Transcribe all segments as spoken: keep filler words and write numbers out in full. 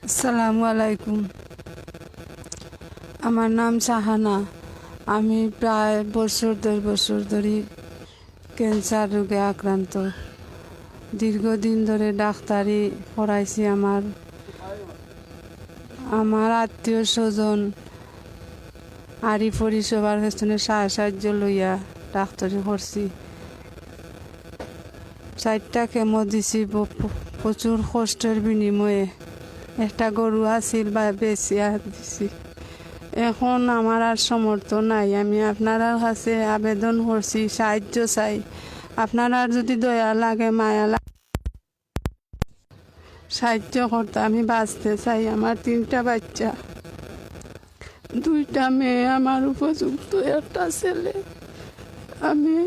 আসসালামু আলাইকুম। আমার নাম শাহানা। আমি প্রায় বছর, দেড় বছর ধরি ক্যান্সার রোগে আক্রান্ত। দীর্ঘদিন ধরে ডাক্তারি করাইছি। আমার, আমার আত্মীয় স্বজন, আরি পরি সবার কাছ থনে সাহা-, সাহায্য লইয়া ডাক্তারি করছি। চাইরটা কেমো দিছি, ব-, প-, প্রচুর কষ্টের বিনিময়ে। একটা গরু আছিল বা বেচিয়া দিছি। এখন আমার আর সামর্থ্য নাই। আমি আপনারার কাছে আবেদন করছি, সাহায্য চাই। আপনারার যদি দয়া লাগে, মায়া লাগে, সাহায্য করতা, আমি বাঁচতে চাই। আমার তিনটা বাচ্চা, দুইটা মেয়ে আমার উপযুক্ত, একটা ছেলে। আমি,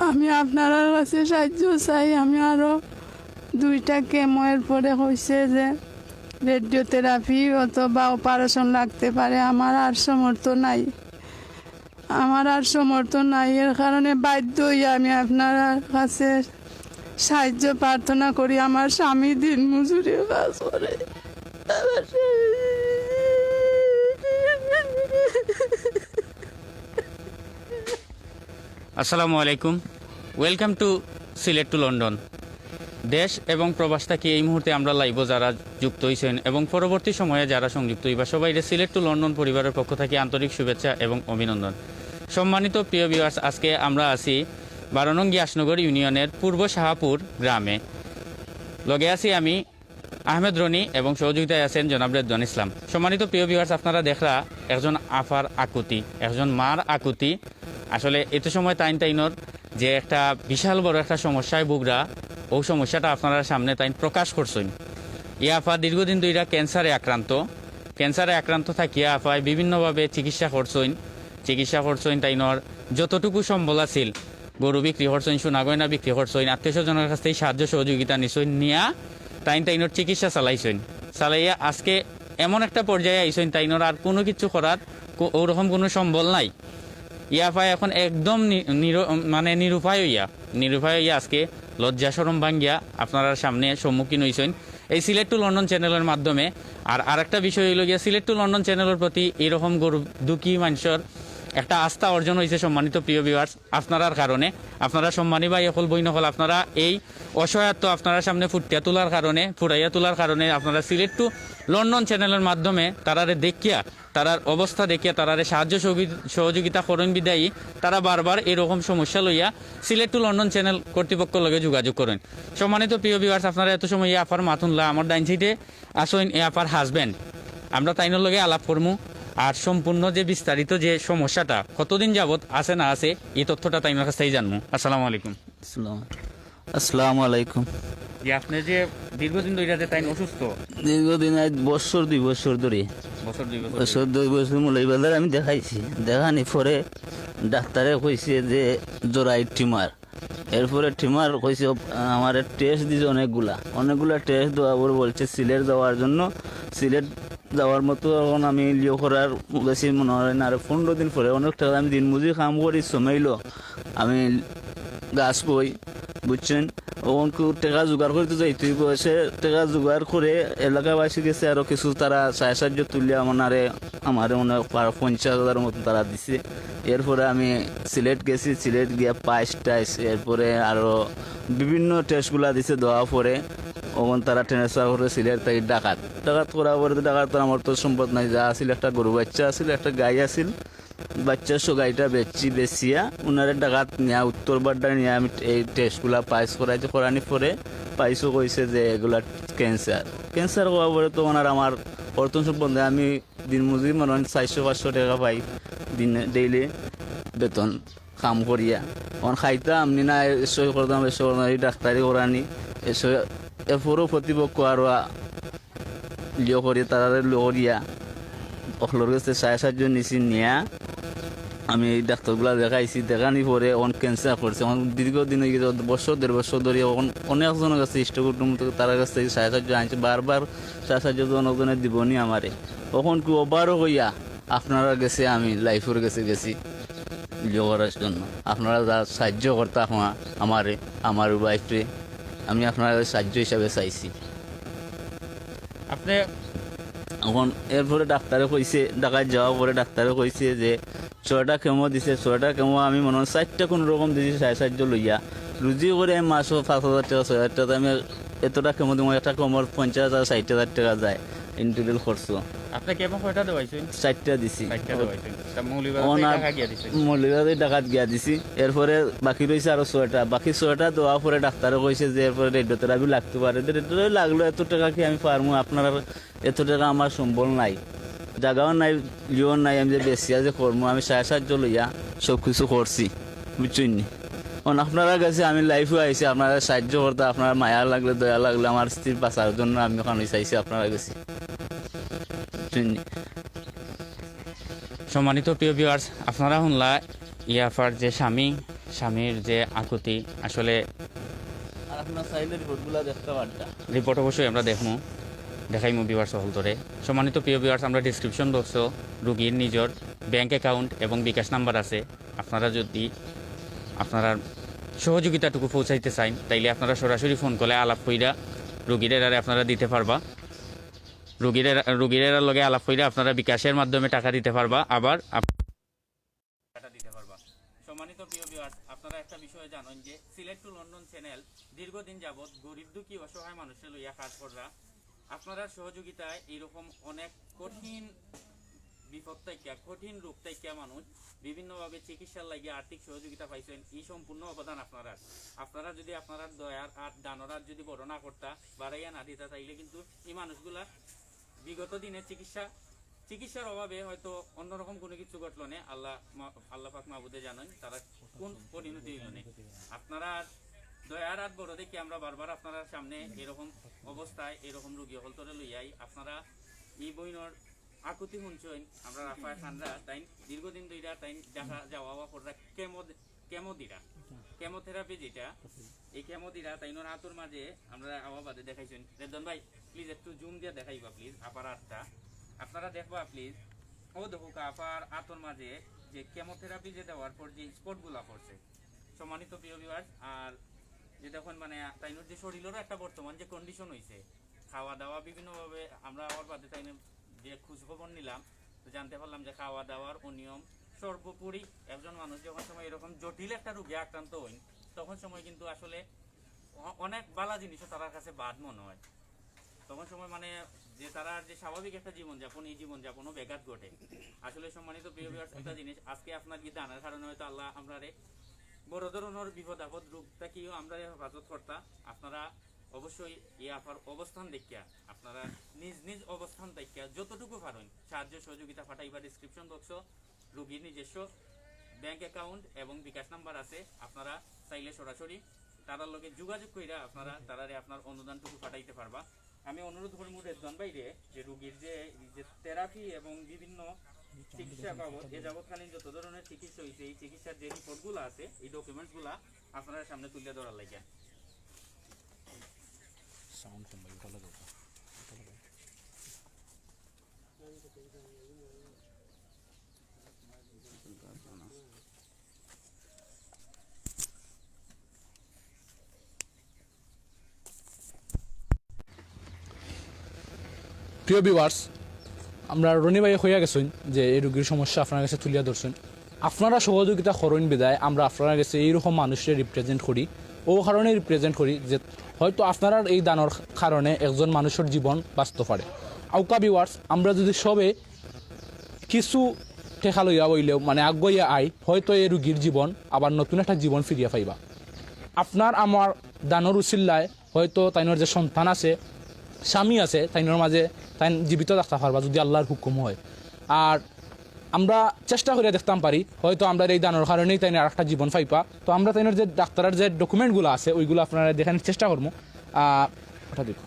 আমি আপনারার কাছে সাহায্য চাই। আমি আরো দুইটা কেমো, এরপরে কইছে যে রেডিওথেরাপি অথবা অপারেশন লাগতে পারে। আমার আর সামর্থ্য নাই, আমার আর সামর্থ্য নাই। এর কারণে বাধ্য হইয়া আমি আপনারার কাছে সাহায্য প্রার্থনা করি। আমার স্বামী দিন মজুরি কাজ করে। আসসালামু আলাইকুম। Welcome to Sylhet to London. দেশ এবং প্রবাস থাকি এই মুহূর্তে আমরা লাইভও যারা যুক্ত হইছেন এবং পরবর্তী সময়ে যারা সংযুক্ত হইবা, সবাইরে সিলেট টু লন্ডন পরিবারের পক্ষ থাকি আন্তরিক শুভেচ্ছা এবং অভিনন্দন। সম্মানিত প্রিয় ভিউয়ার্স, আজকে আমরা আছি বারো নং গিয়াসনগর ইউনিয়নের পূর্ব শাহপুর গ্রামে। লগে আছি আমি আহমেদ রনি এবং সহযোগিতায় আছেন জনাব রেদওয়ান ইসলাম। সম্মানিত প্রিয় ভিউয়ার্স, আপনারা দেখরা একজন আফার আকুতি, একজন মার আকুতি। আসলে এত সময় তাইন তাইনর যে একটা বিশাল বড় একটা সমস্যায় ভুগরা, ও সমস্যাটা আপনারার সামনে তাইন প্রকাশ করছইন। ই আফা দীর্ঘদিন ধইরা ক্যান্সারে আক্রান্ত। ক্যান্সারে আক্রান্ত থাকিয়া আফায় বিভিন্নভাবে চিকিৎসা করছইন। চিকিৎসা করছইন, তাইনর যতটুকু সম্বল আছিল, গরু বিক্রি করছইন, সোনা গয়না বিক্রি করছইন, আত্মীয় স্বজনের কাছ থেকে সাহায্য সহযোগিতা নিছইন, নিয়া তাইন তাইনর চিকিৎসা চালাইছইন। চালাইয়া আজকে এমন একটা পর্যায়ে আইছইন, তাইনর আর কোনো কিছু করার কো-, ওরকম কোনো সম্বল নাই। ই আফায় এখন একদম নি-, নির-, মানে নিরুপায় হইয়া, নিরুপায় হইয়া আজকে লজ্জা শরম ভাঙ্গিয়া আপনারার সামনে সম্মুখীন হইছইন এই সিলেট টু লন্ডন চ্যানেলের মাধ্যমে। আর আরেকটা বিষয় হইল গিয়া, সিলেট টু লন্ডন চ্যানেলের প্রতি এইরকম গরিব দুঃখী মানুষের একটা আস্থা অর্জন হইছে, সম্মানিত প্রিয় ভিউয়ার্স, আপনারার কারণে। আপনারা সম্মানী ভাই অকল, বইন অকল, আপনারা এই অসহায়ত্ব আপনারার সামনে ফুটিয়া তোলার কারণে, ফুটাইয়া তোলার কারণে আপনারা সিলেট টু লন্ডন চ্যানেলের মাধ্যমে তারারে দেখিয়া, তারার অবস্থা দেখিয়া, তারারে সাহায্য সহযোগি-, সহযোগিতা করইন বিদায়ী তারা বারবার এরকম সমস্যা লইয়া সিলেট টু লন্ডন চ্যানেল কর্তৃপক্ষর লগে যোগাযোগ করইন। সম্মানিত প্রিয় ভিউয়ার্স, আপনারা এত সময় ই আফার মাত হুনলা। আমার ডাইন সাইডে আছইন ই আফার হাজব্যান্ড। আমরা তাইনর লগে আলাপ করমু, আর সম্পূর্ণ যে বিস্তারিত যে সমস্যাটা কতদিন যাবত আছে না আছে, এই তথ্যটা তাইনর কাছ থেকে জানমু। আসসালামু আলাইকুম। আসসালাম। আসসালামু আলাইকুম। জি, আপনি যে দীর্ঘদিন ধরে যে তাইন অসুস্থ, দীর্ঘদিন, আজ বছর দুই বছর ধরে, বছর দুই বছর বছর দুই বছর মৌলভীবাজার আমি দেখাইছি। দেখানি পরে ডাক্তারে কইছে যে জরাই টিউমার। এরপরে টিউমার কইছে, আমার টেস্ট দিছে অনেকগুলা, অনেকগুলা টেস্ট দেওয়া পরে বলছে সিলেট যাওয়ার জন্য। সিলেট যাওয়ার মতো এখন আমি লিও করার গেছি মনে হয় না, আরো পনেরো দিন পরে। অনেক টাকা আমি দিন মজুরি কাম করি, সময়লো আমি গাছ বই, বুঝছেন, ওখানকু টেকা জোগাড় করতে যাইতে হইব। সে টেকা জোগাড় করে এলাকাবাসী গেছে আরো কিছু, তারা সাহায্য সাহায্য তুলিয়া ওনারে, আমারে মনে হয় প্রায় পঞ্চাশ হাজার মতো তারা দিছে। এরপরে আমি সিলেট গেছি, সিলেট গিয়া পাইস টাইস, এরপরে আরো বিভিন্ন টেস্টগুলা দিছে, দেওয়া পরে ওখান তারা ট্রান্সফার করে সিলেট থাকি ঢাকাত। ঢাকাত করার পরে তো ঢাকাত তো আমার তো সম্পদ নাই, যা আছিল একটা গরু বাচ্চা আছিল, একটা গাই আছিল, বাচ্চা সহ গাইটা বেচছি, বেচিয়া ওনারে ঢাকাত নিয়া, উত্তর বাড্ডা নিয়া আমি এই টেস্টগুলা পাইস করাইতে, করানি পরে পাইসও কইছে যে এগুলা ক্যান্সার। ক্যান্সার হওয়ার পরে তো ওনার আমার অর্থ সম্বন্ধে আমি দিন মজুরি মনে হয় চারশো পাঁচশো টাকা পাই দিনে, ডেইলি বেতন কাম করিয়া। এখন খাইতাম নি না, এসব করতাম, এসব করতাম, এই ডাক্তারি করানি, এসব। এরপরেও প্রতিপক্ষ আরো আ-, লিও করিয়া, তারারে লিও করিয়া অকলর গেছে সাহায্য সাহায্য নিছি, নিয়া আমি এই ডাক্তারগুলা দেখাইছি। দেখানি পরে অন ক্যান্সার করছে, অন দীর্ঘদিন হয়ে গেছে, বছর দেড় বছর ধরে। অন অনেকজনের কাছে, ইষ্ট কুটুম থেকে, তারার কাছ থেকে সাহায্য সাহায্য আনছে, বারবার সাহায্য সাহায্য তো অনেকজনে দিবনি আমারে। অখন কি ওবারও কইয়া আপনারার গেছে, আমি লাইফর গেছে গেছি লিও করার জন্য। আপনারা যা সাহায্য করতা আমা-, আমারে, আমার ওয়াইফরে, আমি আপনারার সাহায্য হিসাবে চাইছি। অখন এরপরে ডাক্তারে কইছে, ঢাকাত যাওয়ার পরে ডাক্তারে কইছে যে ছয়টা কেমো দিছে, ছয়টা কেমো আমি মনে হয় চাইরটা কুনু রকম দিছি, সাড়ে চাইরশো লইয়া। রুজি করি আমি মাসো পাঁচ হাজার টেকা, ছয় হাজার টেকা, আমি এতটা কেমো দিমু, একটা কেমোর পঞ্চাশ হাজার, ষাইট হাজার টেকা যায়, in total খরচ। আপনে কেমো কয়টা দেওয়াইছইন? চাইরটা দিছি। চাইরটা দেওয়াইছইন। তা মৌলভীবাজার থাকি ওনার ঢাকা গিয়া দিছইন? মৌলভীবাজার থাকি ঢাকাত গিয়া দিছি। এরপরে বাকি রইছে আরো ছয়টা। বাকি ছয়টা দেওয়ার পরে ডাক্তারে কইছে যে এরপরে radiotherapy লাগতে পারে। Radiotherapy লাগলে এত টেকা কি আমি পারমু? আপনারার এত টেকা আমার সম্বল নাই, জাগাও নাই, ইয়েও নাই, আমি যে বেচিয়া যে করমু, আমি সাড়ে চাইরশো লইয়া সব কিছু করছি, বুঝছইন নি? অখন আপনারার গেছে আমি live-ও আইছি, আপনারার সাইয্য করতা, আপনারার মায়া লাগলে, দয়া লাগলে, আমার স্ত্রীর বাঁচার জন্য আমি অখান চাইছি আপনারার গেছে, বুঝছইন নি? সম্মানিত প্রিয় viewers, আপনারা হুনলা ই আফার যে স্বামী, স্বামীর যে আকুতি, আসলে আর আপনারা চাইলে রিপোর্টগুলা দেখতা পারতা। রিপোর্ট অবশ্যই আমরা দেখমু, দেখাইমু viewers হকলরে। সম্মানিত প্রিয় viewers, আমরা description box-ও রুগীর নিজর bank account এবং বিকাশ নাম্বার আছে। আপনারা যদি আপনারার সহযোগিতাটুকু পৌঁছাইতে চাইন, তাইলে আপনারা সরাসরি ফোন কলে আলাপ কইরা রুগীর এরারে আপনারা দিতে পারবা। রুগীর এরা-, রুগীর এরার লগে আলাপ কইরা আপনারা বিকাশের মাধ্যমে টাকা দিতে পারবা। আবার আপ- টাকা দিতে পারবা। সম্মানিত প্রিয় viewers, আপনারা একটা বিষয় জানেন যে সিলেট to লন্ডন channel দীর্ঘদিন যাবত গরিব দুঃখী অসহায় মানুষরে লইয়া কাজ কররা। আপনারার সহযোগিতায় এইরকম অনেক কঠিন বিপদ থাকিয়া, কঠিন রোগ থাকিয়া মানুষ বিভিন্নভাবে চিকিৎসার লাগি আর্থিক সহযোগিতা পাইছইন। এই সম্পূর্ণ অবদান আপনারার। আপনারা যদি আপনারার দয়ার আর দানর আর যদি বড় না করতা, বাড়াইয়া না দিতা, তাইলে কিন্তু এই মানুষগুলা বিগত দিনে চিকিৎসা, চিকিৎসার অভাবে হয়তো অন্যরকম কোনো কিছু ঘটলো নে। আল্লাহ মা-, আল্লাহ পাক মাবুদে জানেন তারা কোন পরিণতি হইল নে। আপনারা দয়ার হাত বড় দেখি আমরা বারবার আপনারার সামনে এরকম অবস্থায় এরকম রোগী হকলতরে লইয়াই। আপনারা এই বইনর আকুতি শুনছইন, আমরা রাফায় খানরা তাই দীর্ঘদিন ধইরা তাই দেখা যাওয়া আওয়া কররা কেমো কেমো দিরা, chemotherapy যেটা, এই কেমো দিরা, তাইনর আতর মাঝে আমরা আওয়া বাদে দেখাইছইন। রেদন ভাই, please একটু zoom দিয়া দেখাইবা, please, আপার আতটা। আপনারা দেখবা, please, ও দেখো, আপার আতর মাঝে যে chemotherapy যে দেওয়ার পর যে spot গুলা পড়ছে, সম্মানিত প্রিয় viewers, আর যে দেখুন, মানে, তাইনর যে শরীরেরও একটা বর্তমান যে condition হইছে, খাওয়া দাওয়া বিভিন্নভাবে আমরা আওয়ার বাদে তাইন যে খোঁজ খবর নিলাম, তো জানতে পারলাম যে খাওয়া দাওয়ার অনিয়ম, সর্বোপরি একজন মানুষ যখন সময় এরকম জটিল একটা রোগে আক্রান্ত হইন, তখন সময় কিন্তু আসলে অ-, অনেক বালা জিনিসও তারার কাছে বাদ মনে হয়। তখন সময়, মানে, যে তারার যে স্বাভাবিক একটা জীবনযাপন, এই জীবনযাপনও ব্যাঘাত ঘটে। আসলে সম্মানিত প্রিয় viewers, একটা জিনিস, আজকে আপনার এই দানের কারণে হয়তো আল্লাহ আমরারে বড় ধরনের বিপদ আপদ রোগ থাকিও আমরারে হেফাজত করতা। আপনারা অবশ্যই এই আপার অবস্থান দেখিয়া আপনারা নিজ নিজ অবস্থান দেখিয়া যতটুকু পারেন সাহায্য সহযোগিতা পাঠাইবা। Description box-ও রোগীর নিজস্ব bank account এবং বিকাশ নাম্বার আছে, আপনারা চাইলে সরাসরি তারার লগে যোগাযোগ কইরা আপনারা তারারে আপনার অনুদানটুকু পাঠাইতে পারবা। আমি অনুরোধ করমু রেদওয়ান ভাইরে যে রোগীর যে, যে therapy এবং বিভিন্ন চিকিৎসা বাবদ এ যাবৎকালীন যত ধরনের চিকিৎসা হইছে, এই চিকিৎসার যে report গুলা আছে, এই documents গুলা আপনারা সামনে তুলে ধরার লাগিয়া। সাউন্ড কম ভাই, ওটা লাগাও। ওটা লাগাও। প্রিয় viewers, আমরা রনি ভাই হইয়া গেছইন যে এই রোগীর সমস্যা আপনার কাছে তুলিয়া ধরছইন। আপনারা সহযোগিতা করইন বিধায় আমরা আপনার কাছে এইরকম মানুষরে represent করি, ও কারণে represent করি যে হয়তো আপনারার এই দানর কারণে একজন মানুষর জীবন বাঁচতে পারে। আউকা viewers, আমরা যদি সবে কিছু টেকা লইয়া অইলেও, মানে, আগুয়াইয়া আই, হয়তো এই রুগীর জীবন আবার নতুন একটা জীবন ফিরিয়া পাইবা। আপনার আমার দানর উসিল্লায় হয়তো তাইনর যে সন্তান আছে, স্বামী আছে, তাইনর মাঝে তাইন জীবিত থাকতা পারবা যদি আল্লাহর হুকুম হয়। আর আমরা চেষ্টা করিয়া দেখতাম পারি, হয়তো আমরা এই দানর কারণেই তাইন আর একটা জীবন পাইবা। তো আমরা তাইনর যে ডাক্তারের যে document গুলা আছে, ওইগুলা আপনারা দেখানোর চেষ্টা করমু। আহ, ওটা দেখো।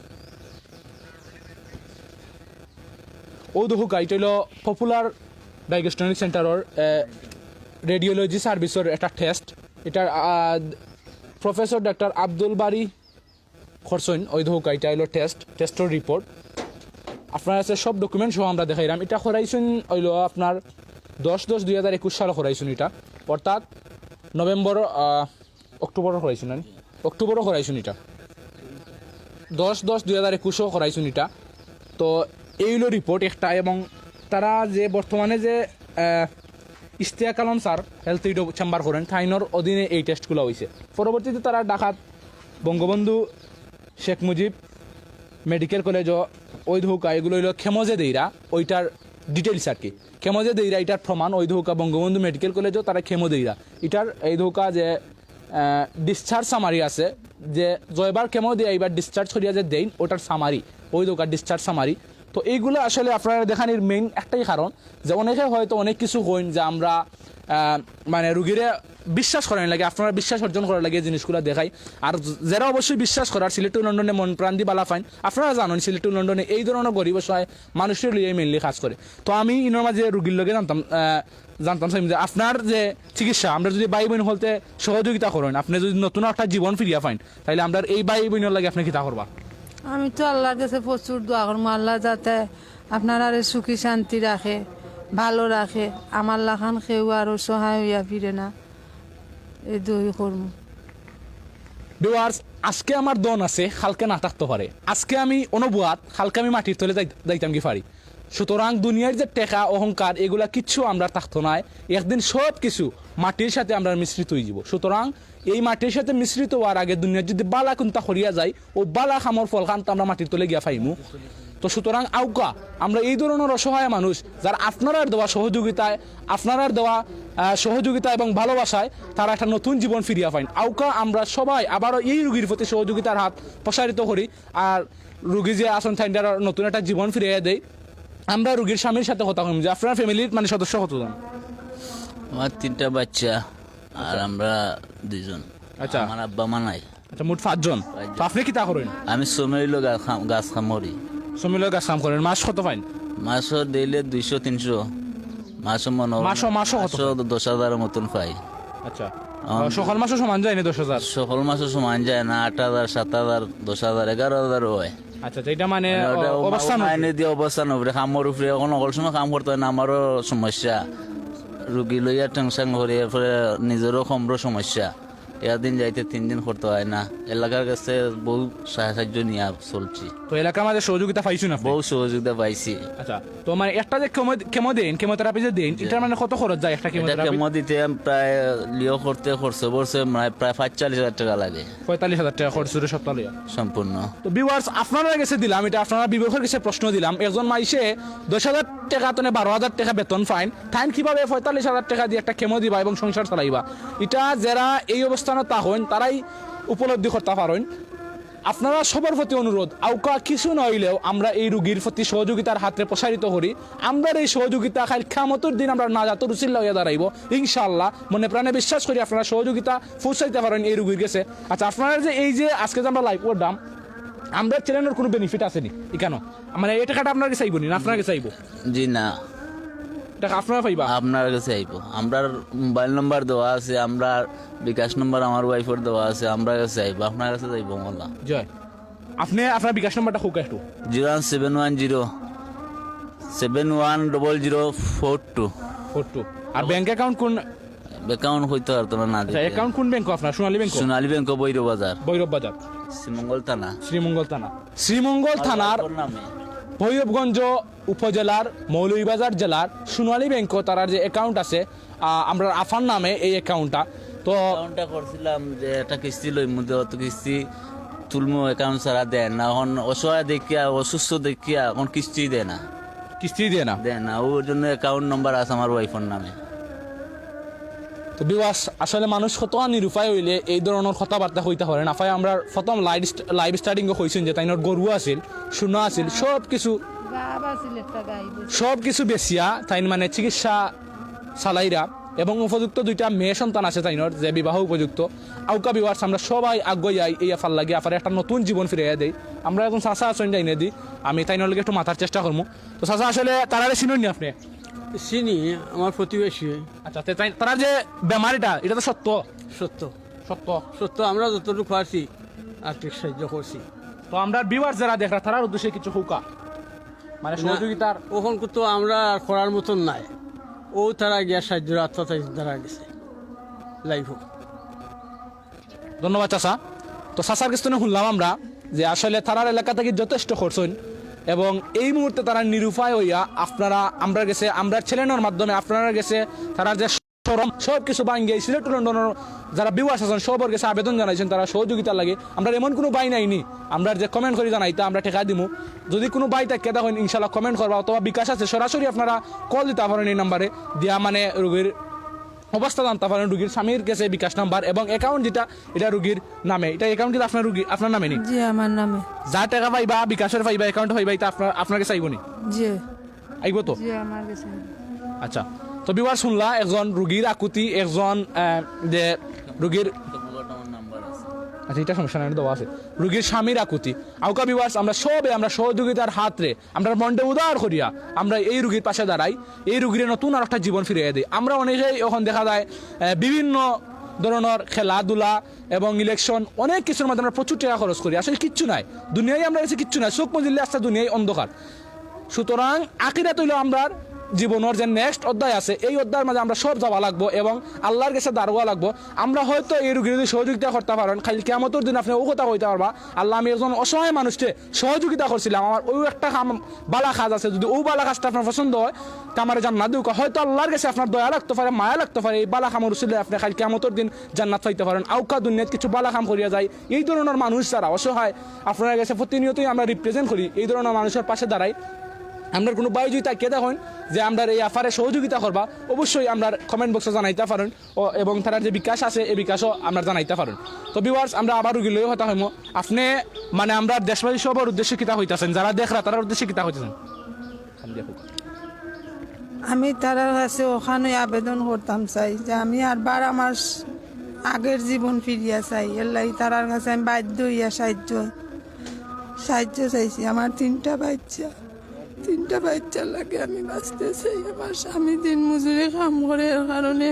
ও দেখো, এটা হইলো Popular Diagnostic Center-র, আহ, radiology service-র একটা test। এটা, আহ, Professor ডাক্তার আব্দুল বারী করছইন। ওই দেখো, এটা হইলো test, test-র report। আপনার কাছে সব document সহ আমরা দেখাইলাম। এটা করাইছইন হইলো আপনার দশ দশ দুই হাজার একুশ সালে করাইছইন এটা, অর্থাৎ নভেম্বর, আহ, অক্টোবরও করাইছইন না নি? অক্টোবরও করাইছইন এটা। দশ দশ দুই হাজার একুশও করাইছইন এটা। তো এই অইলো রিপোর্ট একটা, এবং তারা যে বর্তমানে যে, আহ, ইশতিয়াক আলম স্যার হেলথ এইডো চেম্বার করইন, তাইনর অধীনে এই টেস্টগুলা অইছে। পরবর্তীতে তারা ঢাকাত বঙ্গবন্ধু শেখ মুজিব মেডিকেল কলেজও ওই ধৌকা, এগুলো অইলো কেমো যে দেইরা, ওইটার ডিটেইলস আর কি। কেমো যে দেইরা, ইটার প্রমাণ ওই ধৌকা বঙ্গবন্ধু মেডিকেল কলেজও তারা কেমো দেইরা। ইটার এই ধৌকা যে, আহ, ডিসচার্জ সামারি আছে, যে জয়বার কেমো দিয়া এবার ডিসচার্জ করিয়া যে দেইন, ওটার সামারি, ওই ধৌকা ডিসচার্জ সামারি। তো এইগুলা আসলে আপনারারে দেখানির মেইন একটাই কারণ যে অনেকে হয়তো অনেক কিছু কইন যে আমরা, আহ, মানে রুগীরে বিশ্বাস করানি লাগে, আপনারার বিশ্বাস অর্জন করার লাগে এই জিনিসগুলা দেখাই। আর যারা অবশ্যই বিশ্বাস করার, সিলেট টু লন্ডনে মন প্রাণ দি বালা পাইন, আপনারা জানইন সিলেট টু লন্ডনে এই ধরনের গরিব অসহায় মানুষরে লইয়াই মেইনলি কাজ করে। তো আমি ইনোর মাঝে রুগীর লগে জানতাম, আহ, জানতাম চাইম যে আপনার যে চিকিৎসা, আমরা যদি ভাই বইন হলতে সহযোগিতা করইন, আপনে যদি নতুন একটা জীবন ফিরিয়া পাইন, তাইলে আমরার এই ভাই বইনর লাগি আপনে কিতা করবা? আমি তো আল্লাহর কাছে প্রচুর দোয়া করমু, আল্লাহ যাতে আপনারারে সুখী শান্তি রাখে, ভালো রাখে, আমার লাখান কেউ আর অসহায় হইয়া ফিরে না, এই দোয়াই করমু। ভিউয়ার্স, আজকে আমার ধন আছে, কালকে না থাকতো পারে। আজকে আমি অনবুয়াত, কালকে আমি মাটির তলে যাই-, যাইতাম কি পারি। সুতরাং দুনিয়ার যে টেকা, অহংকার, এগুলা কিচ্ছু আমরার থাকতো নায়। একদিন সব কিছু মাটির সাথে আমরার মিশ্রিত হয়ে যাব। সুতরাং এই মাটির সাথে মিশ্রিত হওয়ার আগে দুনিয়ার যদি বালা কুন্তা করিয়া যাই, ও বালা কামর ফল খান তো আমরা মাটির তলে গিয়া পাইমু। তো সুতরাং আউকা আমরা এই ধরনের অসহায় মানুষ, যারা আপনারার দেওয়া সহযোগিতায়, আপনারার দেওয়া, আহ, সহযোগিতা এবং ভালোবাসায় তারা একটা নতুন জীবন ফিরিয়া পাইন। আউকা আমরা সবাই আবারও এই রুগীর প্রতি সহযোগিতার হাত প্রসারিত করি। আর রুগী যে আছেন, তাইনরে নতুন একটা জীবন ফিরিয়ে দেই। আমরা রুগীর স্বামীর সাথে কথা কইমু যে আপনার ফ্যামিলির মানে সদস্য কতজন? আমার তিনটা বাচ্চা, আর আচ্ছা। আমরা দুইজন। আচ্ছা। আমার আব্বা মা নাই। আচ্ছা, মোট পাঁচজন। পাঁচজন। তো আপনি কিতা করেন? আমি সময় হইলো গাছ খাম-, গাছ খামড়ি। সময় হইলো গাছ কাম করেন, মাস কত পাইন? মাসও ডেইলি দুইশো তিনশো, মাসও মনে হয় মাসও, মাসও কত মাসও পাইন? দশ হাজারের মতন পাই। আচ্ছা। আহ, সকল মাসও সমান যায় না দশ হাজার? সকল মাসও সমান যায় না, আট হাজার, সাত হাজার, দশ হাজার, এগারো হাজার হয়। আচ্ছা, আচ্ছা, এটা মানে, মানে ওটা অ-, অবস্থান উপরে। মাইনে দিয়ে অবস্থান উপরে, কামর উপরে, এখন সকল সময় কাম করতে হয় না, আমারও সমস্যা, রুগী লইয়া টেনশন করি, এরপরে নিজেরও কমরও সমস্যা, একদিন যাইতে তিন দিন করতে হয় না, এলাকার কাছে বহু সাহায্য নিয়ে চলছি। তো এলাকার মাঝে সহযোগিতা পাইছইন আপনি? বহু সহযোগিতা পাইছি। আচ্ছা, তো মানে একটা যে কেমো, কেমো দেন, কেমোথেরাপি যে দেন, জি। এটার মানে কত খরচ যায় একটা এটা কেমোথেরাপি? কেমো দিতে প্রায় লিও করতে খরচ পড়ছে মানে প্রায় পঁয়তাল্লিশ হাজার টাকা লাগে। পঁয়তাল্লিশ হাজার টাকা খরচ হইল সপ্তাহ লইয়া। সম্পূর্ণ। তো ভিউয়ার্স, আপনারা গেছে দিলাম, এটা আপনারা বিবেকের কাছে প্রশ্ন দিলাম, একজন মাইসে দশ হাজার টাকা তনে বারো হাজার টাকা বেতন পাইন, তাইন কিভাবে পঁয়তাল্লিশ হাজার টাকা দিয়ে একটা কেমো দিবা এবং সংসার চালাইবা? এটা যারা এই অবস্থানে থাকইন, তারাই উপলব্ধি করতে পারইন। আপনারা সবার প্রতি অনুরোধ, আউকা কিছু না হইলেও আমরা এই রুগীর প্রতি সহযোগিতার হাতরে প্রসারিত করি। আমরার এই সহযোগিতা কাইল কিয়ামতর দিন আমরার নাজাতর উসিলা হইয়া দাঁড়াইব, ইনশাআল্লাহ। মনে প্রাণে বিশ্বাস করি আপনারা সহযোগিতা পৌঁছাইতে পারইন এই রুগীর গেছে। আচ্ছা, আপনারা যে এই যে আজকে যে আমরা লাইভ করলাম, আমরার চ্যানেলের কোনো বেনিফিট আছে নি এখানো? মানে এই টাকাটা আপনার কাছে আইব নি, না আপনার কাছে আইব? জি না। টাকা আপনারা পাইবা? আপনার কাছে আইব। আমরার মোবাইল নাম্বার দেওয়া আছে, আমরার বিকাশ নাম্বার আমার ওয়াইফর দেওয়া আছে, আমরার কাছে আইব, আপনার কাছে যাইব মোলা। জয়। আপনি আপনার বিকাশ নাম্বারটা হোক একটু। Zero one seven one zero seven one double zero four two. Four two. আর ব্যাংক অ্যাকাউন্ট কোন? অ্যাকাউন্ট হইতে পারতো না, না আচ্ছা, দিতে। অ্যাকাউন্ট কোন ব্যাংক আপনার? সোনালী ব্যাংক? সোনালী ব্যাংক, ভৈরব বাজার। ভৈরব বাজার। শ্রীমঙ্গল থানা। শ্রীমঙ্গল থানা। শ্রীমঙ্গল আমার থানার ওয়াইফর নামে। ভৈরবগঞ্জ উপজেলার মৌলভীবাজার জেলার সোনালী ব্যাংক, তারার যে অ্যাকাউন্ট আছে, আহ, আমরার আফার নামে এই অ্যাকাউন্টটা। তো অ্যাকাউন্টটা করছিলাম যে একটা কিস্তি লইমু, দে অত কিস্তি তুলমু, অ্যাকাউন্ট ছাড়া দেয় না। এখন অসহায় দেখিয়া, অসুস্থ দেখিয়া এখন কিস্তি দেয় না। কিস্তি দেয় না? দেয় না, ওর জন্য অ্যাকাউন্ট নাম্বার আছে আমার ওয়াইফর নামে। তো ভিউয়ার্স, আসলে মানুষ কত নিরুপায় হইলে এই ধরনের কথাবার্তা কইতা পারে না। ফাই আমরা প্রথম লাইভ স্ট-, লাইভ স্টার্টিং কইছেন যে তাইনর গরু আছিল, সোনা আছিল, সব কিছু, গাব আছিল একটা গাই বেশি। সব কিছু বেচিয়া তাইন মানে চিকিৎসা চালাইরা এবং উপযুক্ত দুইটা মেয়ে সন্তান আছে তাইনর যে বিবাহ উপযুক্ত। আউকা ভিউয়ার্স, আমরা সবাই আগুয়াই এই আফার লাগি, আফারে একটা নতুন জীবন ফিরাইয়া দেই। আমরা এখন চাচা আছেন যাইনে দি, আমি তাইনর লগে একটু মাতার চেষ্টা করমু। তো চাচা, আসলে তারারে চিনইন নি আপনি? চিনি, আমার প্রতিবেশী। আচ্ছা, তে তাই, তারা যে বেমারিটা, এটা তো সত্য? সত্য। সত্য। সত্য, আমরা যতটুকু পারছি আর্থিক সাহায্য করছি। তো আমরা ভিউয়ার যারা দেখরা, তারার উদ্দেশ্যে কিছু হোকা, মানে না, সহযোগিতার। ওখান তো আমরা আর করার মতন নাই, ও তারা গিয়া সাহায্যর আত্মা তাই তারা গেছে। লাইভ হোক। ধন্যবাদ চাচা। তো চাচার কাছ থেকে শুনলাম আমরা যে আসলে তারার এলাকা থেকে যথেষ্ট খরচ হইন, এবং এই মুহূর্তে তারা নিরুপায় হইয়া আপনারা আমরার গেছে, আমরার চ্যানেলর মাধ্যমে আপনারার গেছে তারার যে শরম সব কিছু ভাঙ্গিয়া সিলেট টু লন্ডনর যারা ভিউয়ার্স আছইন সবর গেছে আবেদন জানাইছইন তারা সহযোগিতার লাগি। আমরার এমন কুনু ভাই নাইনি, আমরার যে কমেন্ট করি জানাইতা আমরা টেকা দিমু। যদি কুনু ভাই থাকিয়া থাকইন ইনশাআল্লাহ কমেন্ট করবা, অথবা বিকাশ আছে সরাসরি আপনারা কল দিতা পারইন এই নাম্বারে দিয়া, মানে রুগীর অবস্থা জানতা পারইন, রুগীর স্বামীর গেছে বিকাশ নাম্বার এবং অ্যাকাউন্ট যেটা, এটা রুগীর নামে। এটা অ্যাকাউন্ট কিন্তু আপনার রুগী, আপনার নামে নি? জি, আমার নামে। যা টেকা পাইবা, বিকাশর পাইবা, অ্যাকাউন্ট পাইবা, এটা আপনার, আপনার গেছে আইবো নি? জি। আইবো তো? জি, আমার গেছে। আচ্ছা, তো ভিউয়ার্স শুনলা একজন রুগীর আকুতি, একজন, আহ, যে রুগীর আচ্ছা, এটা সমস্যা নাই, এটা দেওয়া আছে। রুগীর স্বামীর আকুতি। আউকা ভিউয়ার্স, আমরা সবে আমরা সহযোগিতার হাতরে আমরা মনটা উদার করিয়া আমরা এই রুগীর পাশে দাঁড়াই, এই রুগীরে নতুন আর একটা জীবন ফিরিয়ে দেই। আমরা অনেকেই এখন দেখা যায়, আহ, বিভিন্ন ধরনের খেলাধুলা এবং ইলেকশন অনেক কিছুর মাধ্যমে আমরা প্রচুর টাকা খরচ করি, আসলে কিচ্ছু নাই, দুনিয়াই আমরা গেছে কিচ্ছু নাই, চোখ মুজিলে আস্তা দুনিয়াই অন্ধকার। সুতরাং আখিরাত হইল আমরার জীবনের যে নেক্সট অধ্যায় আছে, এই অধ্যায়ের মাঝে আমরা সব যাওয়া লাগবো এবং আল্লাহর গেছে দাঁড়াওয়া লাগবো। আমরা হয়তো এই রুগীর যদি সহযোগিতা করতা পারইন, কাইল কিয়ামতর দিন আপনে অউ কথা কইতা পারবা, "আল্লাহ, আমি একজন অসহায় মানুষরে সহযোগিতা করছিলাম, আমার অউ একটা কাম, বালা কাজ আছে, যদি অউ বালা কাজটা আপনার পছন্দ হয়, তে আমারে জান্নাত দেউক্কা।" হয়তো আল্লাহর গেছে আপনার দয়া লাগতো পারে, মায়া লাগতো পারে, এই বালা কামর উসিলে আপনে কাইল কিয়ামতর দিন জান্নাত পাইতা পারইন। আউকা দুনিয়াত কিছু বালা কাম করিয়া যাই, এই ধরনের মানুষ যারা অসহায়, আপনারার গেছে প্রতিনিয়তই আমরা রিপ্রেজেন্ট করি, এই ধরনের মানুষর পাশে দাঁড়াই। আমরার কুনু ভাই যদি থাকিয়া থাকইন যে আমরার এই আফারে সহযোগিতা করবা, অবশ্যই আমরার কমেন্ট বক্সো জানাইতা পারইন, ও, এবং তারার যে বিকাশ আছে, এই বিকাশও আমরা জানাইতা পারইন। তো ভিউয়ার্স, আমরা আবার রুগী লইয়া কথা কইমু। আপনে, মানে, আমরার দেশবাসী সবার উদ্দেশ্যে কিতা কইতাছেন, যারা দেখরা তারার উদ্দেশ্যে কিতা কইতাছেন? আমি তারার কাছে অখানউ আবেদন করতাম চাই যে আমি আরবার আমার স-, আগের জীবন ফিরিয়া চাই। এর লাগি তারার কাছে আমি বাধ্য হইয়া সাহায্য, সাহায্য চাইছি। আমার তিনটা বাচ্চা, তিনটা বাচ্চার লাগি আমি বাঁচতে চাই। আমার স্বামী দিন মজুরি কাম করে, এর কারণে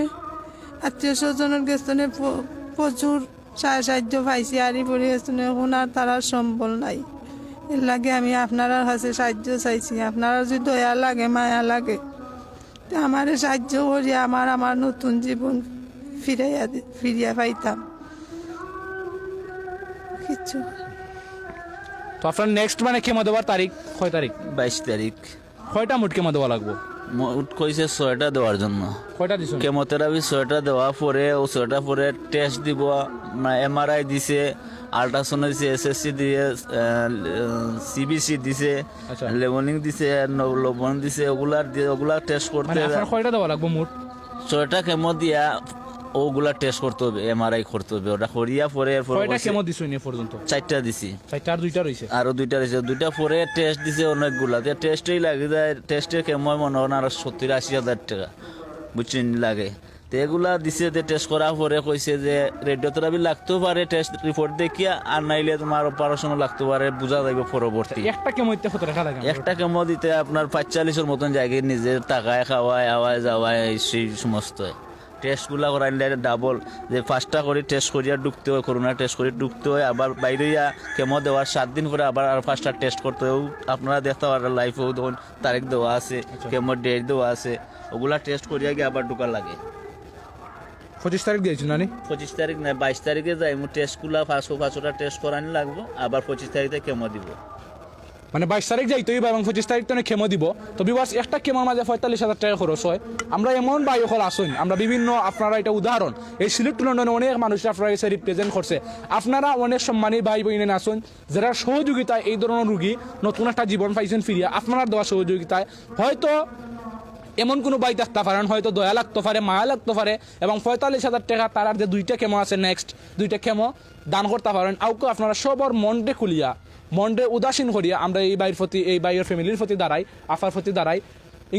আত্মীয় স্বজনের গেছ থনে প-, প্রচুর সা-, সাহায্য পাইছি, আর ই পরিবেশনে এখন আর তারার সম্বল নাই। এর লাগি আমি আপনারার কাছে সাহায্য চাইছি। আপনারার যদি দয়া লাগে, মায়া লাগে, তে আমারে সাহায্য করিয়া আমার, আমার নতুন জীবন ফিরাইয়া দি-, ফিরিয়া পাইতাম। কিচ্ছু। তো আপনার নেক্সট, মানে, কেমো দেওয়ার তারিখ কয় তারিখ? বাইশ তারিখ। কয়টা মোট কেমো দেওয়া লাগবো? মোট কইছে ছয়টা দেওয়ার জন্য। কয়টা দিছো? কেমোথেরাপি ছয়টা দেওয়া পরে, ও ছয়টা পরে টেস্ট দিব, না, এমআরআই দিছে, আল্ট্রাসাউন্ড দিছে, এসএসসি দিয়ে, আহ, সিবিসি দিছে, আচ্ছা। লেভেলিং দিছে, ন-, লবণ দিছে, ওগুলার দিয়ে, ওগুলা টেস্ট করতে মানে আপনার কয়টা দেওয়া লাগবো মোট? ছয়টা কেমো দিয়া ওগুলা টেস্ট করতে হবে, এমআরআই করতে হবে, ওটা করিয়া পরে এরপর কয়টা বলছে কেমো দিছো নি এ পর্যন্ত? চারটা দিছি। চারটা আর দুইটা রইছে? আরো দুইটা রইছে, দুইটা পরে টেস্ট দিছে অনেকগুলা, তে টেস্টেই লাগি যায়, টেস্টে কেমো মনে হয় না আরো সত্তর আশি হাজার টাকা, বুঝছেন, লাগে। তে এগুলা দিছে, তে টেস্ট করার পরে কইছে যে রেডিওথেরাপি লাগতেও পারে টেস্ট রিপোর্ট দেখিয়া, আর নাইলে তোমার অপারেশনও লাগতে পারে, বুঝা যাইবে পরবর্তী। একটা কেমো দিতে কত টাকা লাগে? একটা কেমো দিতে আপনার পঁয়তাল্লিশের মতন জায়গায় নিজের টাকায় খাওয়ায়, আওয়ায়, যাওয়ায়, এই সেই সমস্ত। টেস্টগুলা করাইলে ডাবল, যে পাঁচটা করে টেস্ট করিয়া ঢুকতে হয়, করোনা টেস্ট করে ঢুকতে হয়, আবার বাইরে ইয়া কেমো দেওয়ার সাত দিন পরে আবার আর পাঁচটা টেস্ট করতে হয়। আপনারা দেখতে পারেন লাইভেও তখন তারিখ দেওয়া আছে, আচ্ছা। কেমোর ডেট দেওয়া আছে, ওগুলা টেস্ট করিয়া গিয়ে আবার ঢুকা লাগে। পঁচিশ তারিখ দিয়েছো না নি? পঁচিশ তারিখ না, বাইশ তারিখে যাইমু, টেস্টগুলা পাঁচশো, পাঁচশোটা টেস্ট করানি লাগবো, আবার পঁচিশ তারিখে কেমো দিব। মানে বাইশ তারিখ যাইতে হইব এবং পঁচিশ তারিখ তো কেমো দিব। তো ভিউয়ার্স, একটা কেমোর মাঝে পঁয়তাল্লিশ হাজার টাকা খরচ হয়। আমরা এমন ভাই অকল আছইন, আমরা বিভিন্ন, আপনারা এটা উদাহরণ, এই সিলেট টু লন্ডনে অনেক মানুষ আপনারা এসে রিপ্রেজেন্ট করছে। আপনারা অনেক সম্মানী ভাই বইন আছইন, যারা সহযোগিতায় এই ধরনের রুগী নতুন একটা জীবন পাইছেন ফিরিয়া, আপনারা দেওয়া সহযোগিতায়। হয়তো এমন কোনো ভাই থাকতে পারেন, হয়তো দয়া লাগতে পারে, মায়া লাগতে পারে, এবং পঁয়তাল্লিশ হাজার টাকা তারার যে দুইটা কেমো আছে, নেক্সট দুইটা কেমো দান করতে পারেন। আউকে আপনারা সবর মনটে খুলিয়া, মনটে উদাসীন করিয়া আমরা এই ভাইর প্রতি, এই ভাইর ফ্যামিলির প্রতি দাঁড়াই, আফার প্রতি দাঁড়াই।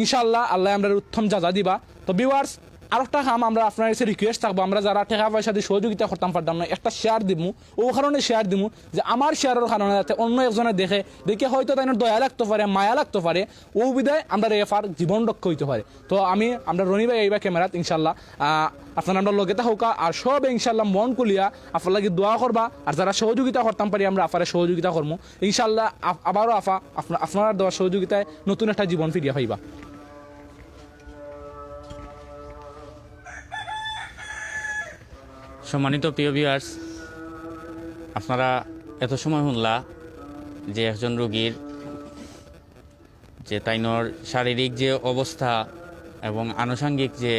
ইনশাআল্লাহ, আল্লাহ আমরা উত্তম যাজা দিবা। তো ভিউয়ার্স, আরেকটা কাম আমরা আপনার কাছে রিকোয়েস্ট থাকবো, আমরা যারা টাকা পয়সা দিয়ে সহযোগিতা করতাম পারতাম না, একটা শেয়ার দিমু, ও কারণে শেয়ার দিমু যে আমার শেয়ারের কারণে যাতে অন্য একজনে দেখে, দেখে হয়তো তাই দয়া লাগতে পারে, মায়া লাগতে পারে, ও বিধায় আমরা রেফার জীবন রক্ষা হইতে পারে। তো আমি, আমরা রনি ভাই এইবা ক্যামেরাত ইনশাল্লাহ, আহ, আপনারা আমরা লগে থাকুকা, আর সব ইনশাল্লাহ মন খুলিয়া আপনার লাগি দোয়া করবা, আর যারা সহযোগিতা করতাম পারি আমরা আফারে সহযোগিতা করমু ইনশাল্লাহ। আফ-, আবারও আফা, আপনা-, আপনারা দেওয়া সহযোগিতায় নতুন একটা জীবন ফিরিয়া পাইবা। সম্মানিত প্রিয় ভিউয়ার্স, আপনারা এত সময় শুনলা যে একজন রোগীর যে তাইনর শারীরিক যে অবস্থা এবং আনুষঙ্গিক যে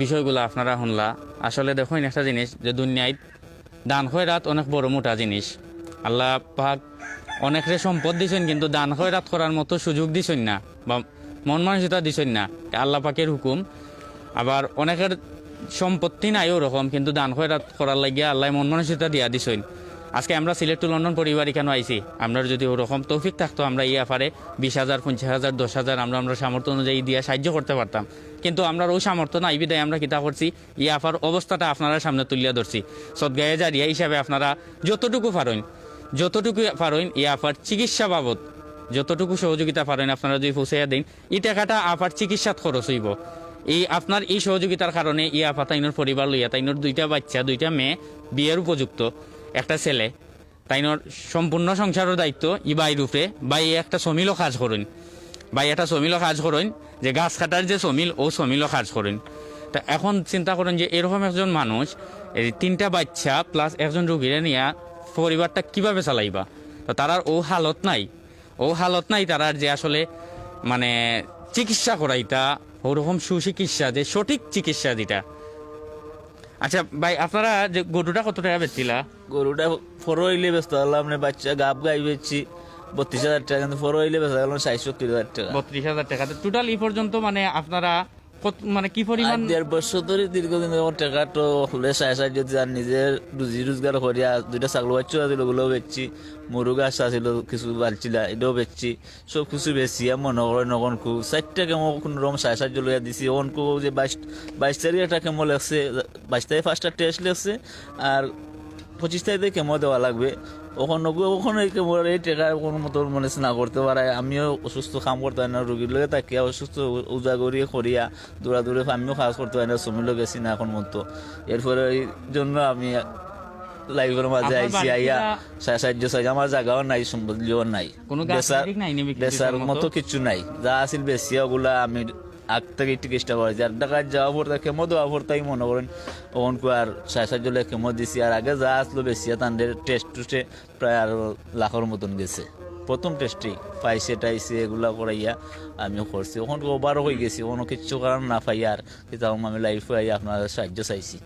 বিষয়গুলো আপনারা শুনলা, আসলে দেখইন একটা জিনিস যে দুনিয়াত দান খয়রাত অনেক বড় মোটা জিনিস। আল্লাহ পাক অনেকরে সম্পদ দিছইন, কিন্তু দান খয়রাত করার মতো সুযোগ দিছইন না বা মন মানসিকতা দিছইন না। আল্লাহ পাকের হুকুম। আবার অনেকের সম্পত্তি নাই ওরকম, কিন্তু দান খয়রাত করার লাগিয়া আল্লাহ মন মানসিকতা দিয়া দিছইন। আজকে আমরা সিলেট to লন্ডন পরিবার এখানে আইছি, আমরা যদি ওরকম তৌফিক থাকতো, আমরা ই আফারে বিশ হাজার, পঞ্চাশ হাজার, দশ হাজার আমরা, আমরা সামর্থ্য অনুযায়ী দিয়া সাহায্য করতে পারতাম। কিন্তু আমরা ওই সামর্থ্য নাই বিধায় আমরা কিতা করছি, ই আফার অবস্থাটা আপনারা সামনে তুলিয়া ধরছি। সদগায়ে জারিয়া হিসাবে আপনারা যতটুকু পারইন, যতটুকু পারইন ই আফার চিকিৎসা বাবদ যতটুকু সহযোগিতা পারইন আপনারা যদি পৌঁছাইয়া দেন, ই টাকাটা আফার চিকিৎসাত খরচ হইব। এই আপনার এই সহযোগিতার কারণে ই আফা তাইনর পরিবার লইয়া, তাইনর দুইটা বাচ্চা, দুইটা মেয়ে, বিয়ের উপযুক্ত, একটা ছেলে, তাইনর সম্পূর্ণ সংসারের দায়িত্ব ই বাইর উপরে। বাই একটা সমিলও কাজ করইন, বাই একটা সমিলও কাজ করইন, যে গাছ কাটার যে সমিল, ও সমিলও কাজ করইন। তা এখন চিন্তা করইন যে এরকম একজন মানুষ, এই তিনটা বাচ্চা প্লাস একজন রুগীরে নিয়া পরিবারটা কিভাবে চালাইবা? তো তারার ও হালত নাই, ও হালত নাই তারার যে আসলে মানে চিকিৎসা করাইতা, ওরকম সুচিকিৎসা, যে সঠিক চিকিৎসা যেটা। আচ্ছা ভাই, আপনারা যে গরুটা কত টাকা বেচছিলা? গরুটা ফরো হইলে বেচতে পারলাম না, বাচ্চা গাব গাই বেচছি বত্রিশ হাজার টাকা, কিন্তু ফরো হইলে বেচা গেল ষাট সত্তর হাজার টাকা। বত্রিশ হাজার টাকা। তো টোটাল এই পর্যন্ত মানে আপনারা কত, মানে কি পরিমাণ? আজ দেড় বছর ধরে দীর্ঘদিন যখন টাকা তো হলে সাড়ে সাত যদি আর নিজের রুজি রোজগার করিয়া দুইটা ছাগল বাচ্চা আছিল, ওগুলোও বেচছি, মুরগ আশা আছিল কিছু বালছিলা, এটাও বেচছি। সব কিছু বেচিয়া মনে করেন অখন খুব চারটা কেমো কোনো রকম সাড়ে সাত লইয়া দিছি। অখন খুব যে বাইশ, বাইশ তারিখ একটা কেমো লেখছে, বাইশ তারিখ পাঁচটা টেস্ট লেখছে, আর পঁচিশ তারিখে কেমো দেওয়া লাগবে। অখন ওগু-, অখন এই কেমো এই টাকা কোনো মতো মানে না করতে পারে। আমিও অসুস্থ, কাম করতে পারি না, রুগীর লগে থাকিয়া অসুস্থ, উজা করিয়া করিয়া দৌড়াদৌড়ি, আমিও কাজ করতে পারি না, সমিলও গেছি না অখন মতো। এরপরে এই জন্য আমি লাইভের মাঝে আপনার আইছি, বাড়ির আইয়া কিনা সা-, সাহায্য চাই। আমার জায়গাও নাই, সম্পত্তিও নাই। কোনো গাছ বেচার, নাই নি বিক্রি বেচার করার মতো? মতো কিচ্ছু নাই। যা আছিল বেচিয়া ওগুলা আমি আগ থেকে একটু চেষ্টা করেছি। আর ঢাকায় যাওয়া পড়তে, কেমো দেওয়া পড়তে আমি মনে করেন অখন কো আর সাড়ে সাত জলে কেমো দিছি। আর আগে যা আসলো বেচিয়া তানদের টেস্ট টুস্টে প্রায় আরো লাখের মতন গেছে। প্রথম টেস্টেই পাইছে টাইছে এগুলা করাইয়া আমিও করছি। অখন ওভারও হয়ে গেছি, অখন কিচ্ছু করার না পাই আর কিতা আমি লাইফে আইয়া আপনার সাহায্য চাইছি।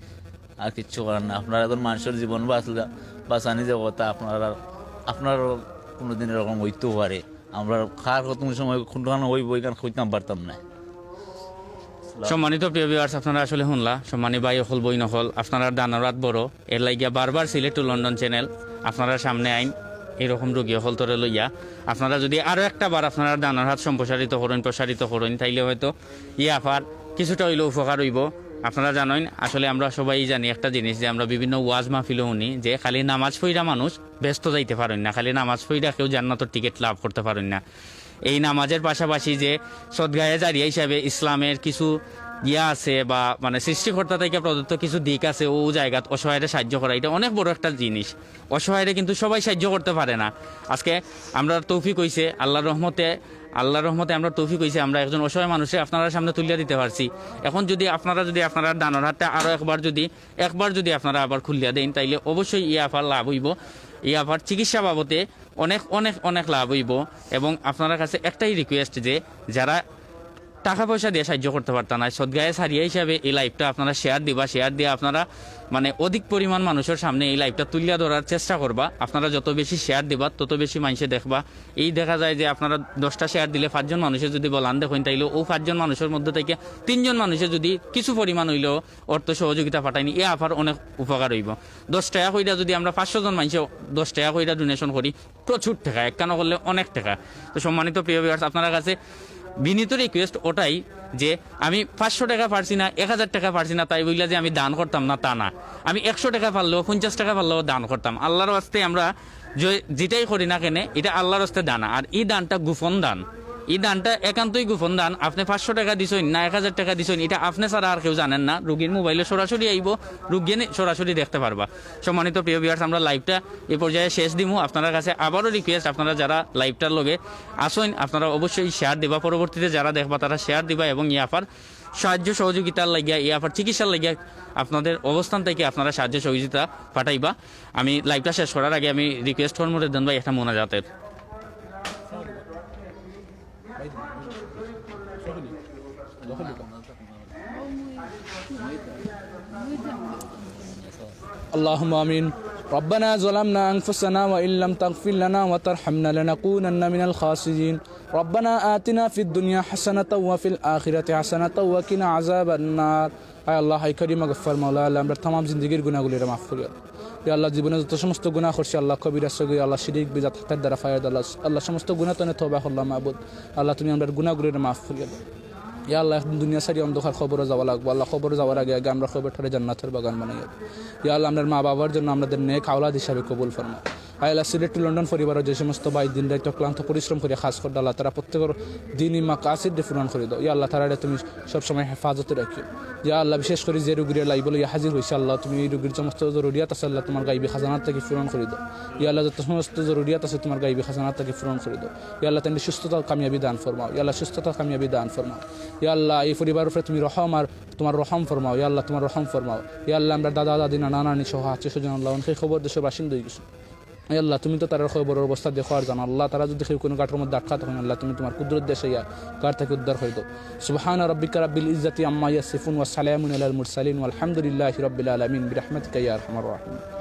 আর কিচ্ছু করার না। আপনার একজন মানুষের জীবন বাঁচলা, বাঁচানি যে কথা, আপনার আর, আপনার কোনোদিন এরকম হইতেও পারে। আমরা কার কোন সময় কোনখানে হইব, এখানে কইতাম পারতাম না। সম্মানিত প্রিয় ভিউয়ার্স, আপনারা আসলে শুনলা, সম্মানী ভাই অকল, বইন অকল, আপনারার দানর হাত বড়, এর লাগিয়া বারবার সিলেট to লন্ডন চ্যানেল আপনারার সামনে আইন এরকম রোগী অকল তরে লইয়া। আপনারা যদি আরো একটা বার আপনারার দানর হাত সম্প্রসারিত করইন, প্রসারিত করইন, তাইলে হয়তো ই আফার কিছুটা হইলেও উপকার হইব। আপনারা জানেন, আসলে আমরা সবাই জানি একটা জিনিস, যে আমরা বিভিন্ন ওয়াজ মাহফিলও শুনি যে খালি নামাজ পড়া মানুষ বেহেস্তো যাইতে পারইন না, খালি নামাজ পড়া কেউ জান্নাতর টিকিট লাভ করতে পারইন না। এই নামাজের পাশাপাশি যে সদগায়ে জারিয়া হিসাবে ইসলামের কিছু ইয়া আছে বা মানে সৃষ্টিকর্তা থেকে প্রদত্ত কিছু দিক আছে, ও জায়গাত অসহায়রে সাহায্য করা, এটা অনেক বড় একটা জিনিস। অসহায়রে কিন্তু সবাই সাহায্য করতে পারে না। আজকে আমরা তৌফিক হইছে আল্লাহর রহমতে, আল্লাহর রহমতে আমরা তৌফিক হইছে, আমরা একজন অসহায় মানুষরে আপনারার সামনে তুলিয়া দিতে পারছি। এখন যদি আপনারা যদি আপনারার দানর হাতটা আরো একবার যদি, একবার যদি আপনারা আবার খুলিয়া দেন, তাইলে অবশ্যই ই আফার লাভ হইব। ই আফার চিকিৎসা বাবদে অনেক, অনেক, অনেক লাভ হইব। এবং আপনারার কাছে একটাই রিকোয়েস্ট, যে যারা টাকা পয়সা দিয়ে সাহায্য করতে পারতা না, সদগায়ে সারিয়া হিসাবে এই লাইভটা আপনারা শেয়ার দিবা, শেয়ার দিয়ে আপনারা মানে অধিক পরিমাণ মানুষের সামনে এই লাইভটা তুলিয়া ধরার চেষ্টা করবা। আপনারা যত বেশি শেয়ার দিবা, তত বেশি মানুষে দেখবা। এই দেখা যায় যে আপনারা দশটা শেয়ার দিলে পাঁচজন মানুষে যদি বলান দেখইন, তাইলে ও পাঁচজন মানুষের মধ্যে থেকে তিনজন মানুষে যদি কিছু পরিমাণ হইলেও অর্থ সহযোগিতা পাঠাইনি, ই আফার অনেক উপকার হইব। দশ টাকা কইরা যদি আমরা পাঁচশো জন মানুষে দশ টাকা কইরা ডোনেশন করি, প্রচুর টাকা, একখানো করলে অনেক টাকা। তো সম্মানিত প্রিয় ভিউয়ার্স, আপনারার কাছে বিনীত রিকোয়েস্ট ওটাই, যে আমি পাঁচশো টাকা পারছি না, এক হাজার টাকা পারছি না, তাই বইলা যে আমি দান করতাম না, তা না। আমি একশো টাকা পারলেও, পঞ্চাশ টাকা পারলেও দান করতাম। আল্লাহর ওয়াস্তে আমরা যে-, যেটাই করি না কেনে, এটা আল্লাহর ওয়াস্তে দান। আর এই দানটা গোপন দান। এই দানটা একান্তই গোপন দান। আপনি পাঁচশো টাকা দিছইন না এক হাজার টাকা দিছইন, এটা আপনি ছাড়া আর কেউ জানেন না। রুগীর মোবাইলে সরাসরি আইব, রুগী নি-, সরাসরি দেখতে পারবা। সম্মানিত প্রিয় ভিউয়ার্স, আমরা লাইভটা এই পর্যায়ে শেষ দিমু। আপনারার কাছে আবারও রিকোয়েস্ট, আপনারা যারা লাইভটার লগে আসইন, আপনারা অবশ্যই শেয়ার দিবা। পরবর্তীতে যারা দেখবা, তারা শেয়ার দিবা এবং ই আফার সাহায্য সহযোগিতার লাগিয়া, ই আফার চিকিৎসার লাগিয়া আপনাদের অবস্থান থেকে আপনারা সাহায্য সহযোগিতা পাঠাইবা। আমি লাইভটা শেষ করার আগে আমি রিকোয়েস্ট করমু রেদন ভাই একটা মোনাজাতের। اللهم آمين. ربنا ظلمنا أنفسنا وإن لم تغفر لنا وترحمنا لنكونن من الخاسرين. ربنا آتنا في الدنيا حسنة وفي الآخرة حسنة وقنا عذاب النار. আয় আল্লাহ, হায় করিম গফফার মাওলা, আল্লাহ, আমরার তামাম জিন্দেগির গুনাগুলিরে মাফ করিও। ইয়া আল্লাহ, জীবনে যত সমস্ত গুনা করছি আল্লাহ, কবিরা সগিরা আল্লাহ, শিরিক বিদাত হাতের দ্বারা ফায়ার আল্লাহ, আল্লাহ, সমস্ত গুনা তনে তওবা করলাম মাবুদ। আল্লাহ, তুমি আমরার গুনাগুলিরে মাফ করিও। ইয়া আল্লাহ, এখন দুনিয়া ছাড়ি অন্ধকার কবরো যাওয়া লাগবো। আল্লাহ, কবরো যাওয়ার আগে আগে আমরার কবরটারে জান্নাতের বাগান বানাইও। ইয়া আল্লাহ, আমরার মা বাবার জন্য আমরারে নেক আওলাদ হিসাবে কবুল ফরমাও। আয় আল্লাহ, সিলেট to লন্ডন পরিবারর যে সমস্ত ভাই দিন রাইত অক্লান্ত পরিশ্রম করি কাজ কররা আল্লাহ, তারার প্রত্যেকর দিনি মাকাসিদ পূরণ করি দেও। ইয়া আল্লাহ, তারারে তুমি সবসময় হেফাজতে রাখিও। ইয়া আল্লাহ, বিশেষ করি যে রুগীরে লাইভ লইয়া হাজির অইছে আল্লাহ, তুমি এই রুগীর সমস্ত জরুরিয়াত আছে আল্লাহ, তুমার গাইবি খাজানা থাকি পূরণ করি দেও। ইয়া আল্লাহ, যত সমস্ত জরুরিয়াত আছে তুমার গাইবি খাজানা থাকি পূরণ করি দেও। ইয়া আল্লাহ, তানরে সুস্থতা কামিয়াবি দান ফরমাও। ইয়া আল্লাহ, সুস্থতা কামিয়াবি দান ফরমাও। ইয়া আল্লাহ, এই পরিবারর উপরে তুমি রহম আর তুমার রহম ফরমাও। ইয়া আল্লাহ, তুমার রহম ফরমাও। ইয়া আল্লাহ, আমরার দাদা দাদি নানা নানি সহ আত্মীয় স্বজন আল্লাহ অনেকেই কবরদেশো বাসিন্দা অইগেছইন। ইয়া আল্লাহ, তুমি তো তারার কবরর অবস্থা দেখো আর জানো। আল্লাহ, তারা যদি কেউ কুনু গাটর মধ্যে আটকা থাকইন আল্লাহ, তুমি তুমার কুদরত দিয়া আইয়া গাট থাকি উদ্ধার করি দেও। سبحان ربك رب العزة عما يصفون وسلام على المرسلين والحمد لله رب العالمين برحمتك يا أرحم الراحمين.